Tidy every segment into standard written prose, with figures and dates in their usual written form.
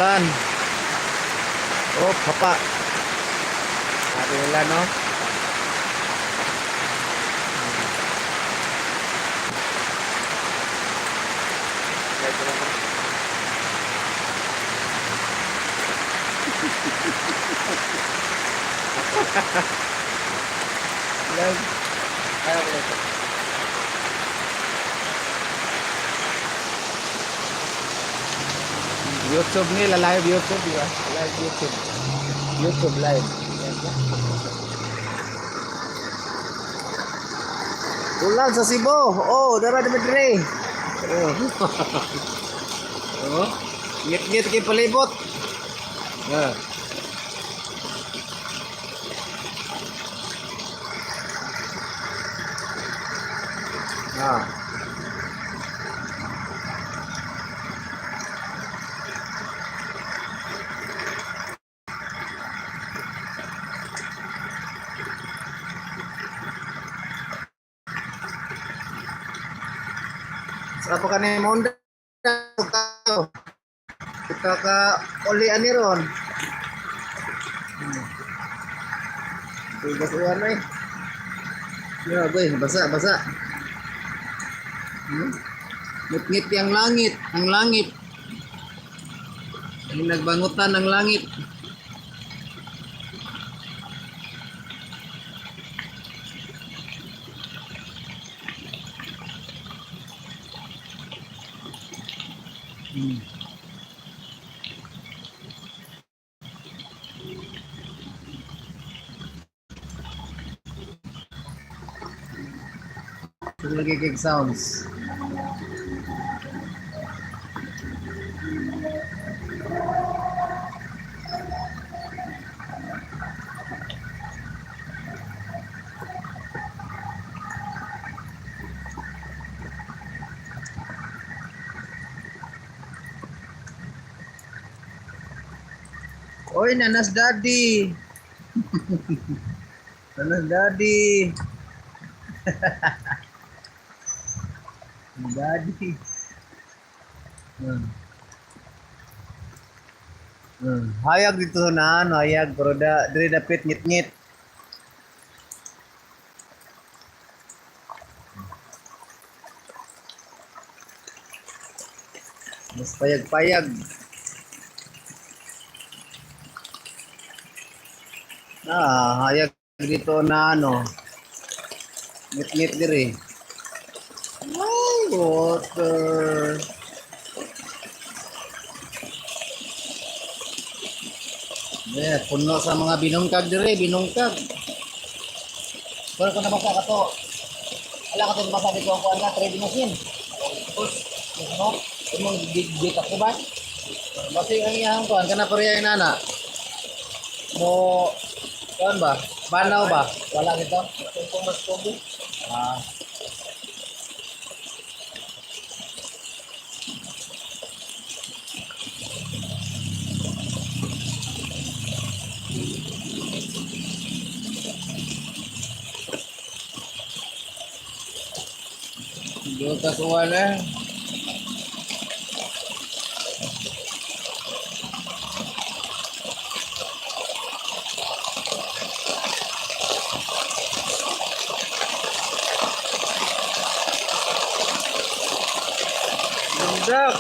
Ulan. Oh, papa. Sabi nila, no? Ulan. Kaya ko ito. YouTube nila, live YouTube, di ba? Live YouTube. YouTube live. Ulan sa Cebu. Oh, dara di dire. Oh. Oh. Ngit-ngit kay palibot. Ah. Ah. Sa pa kani mo tayo. Kita ka uli ani ron. Tugas uwan eh. Ya, boy, basa, basa. Ngit-ngit ang langit, ang langit. Ang nagbangutan ang langit. Ito lagi kay sounds. Oy, Nanas Daddy. Nanas Daddy. Daddy. Hayag dito na ano, hayag pero da diri dapit ngit-ngit. Mas payag-payag. Ah, hayag dito na ano. Ngit-ngit diri. Ay, water. Eh, puno sa mga binungkag dire, binungkag. Pero kung nabasa ka to, ala ka to nabasa dito ang kuan na, trading machine. Tapos, no? Imong gig ako ba? Basi ang iyang kuan kana pareha yung nana. Mo kuan ba? Banaw ba? Wala gito. Kung mas kubo. Ah. Dutas uwan eh. Lundak.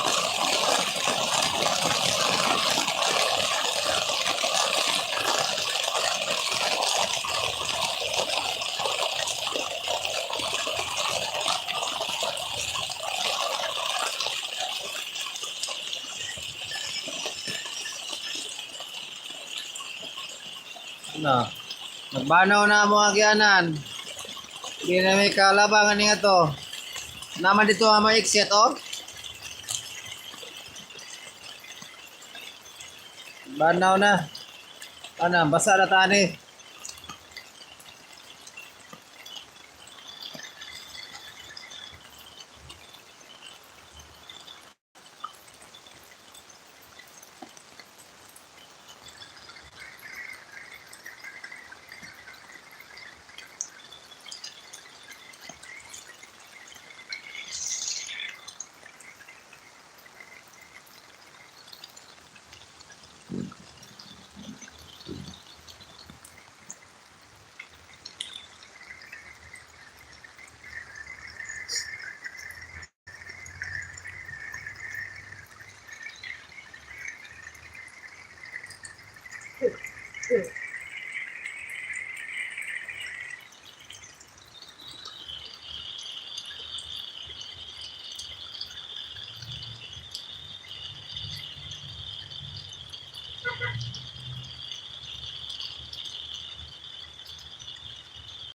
Ano? Nagbanaw na ang mga gianan. Hindi na may kalabangan nga to. Naman dito ang mga exit, oh. Banaw na. Ano, basa na tani.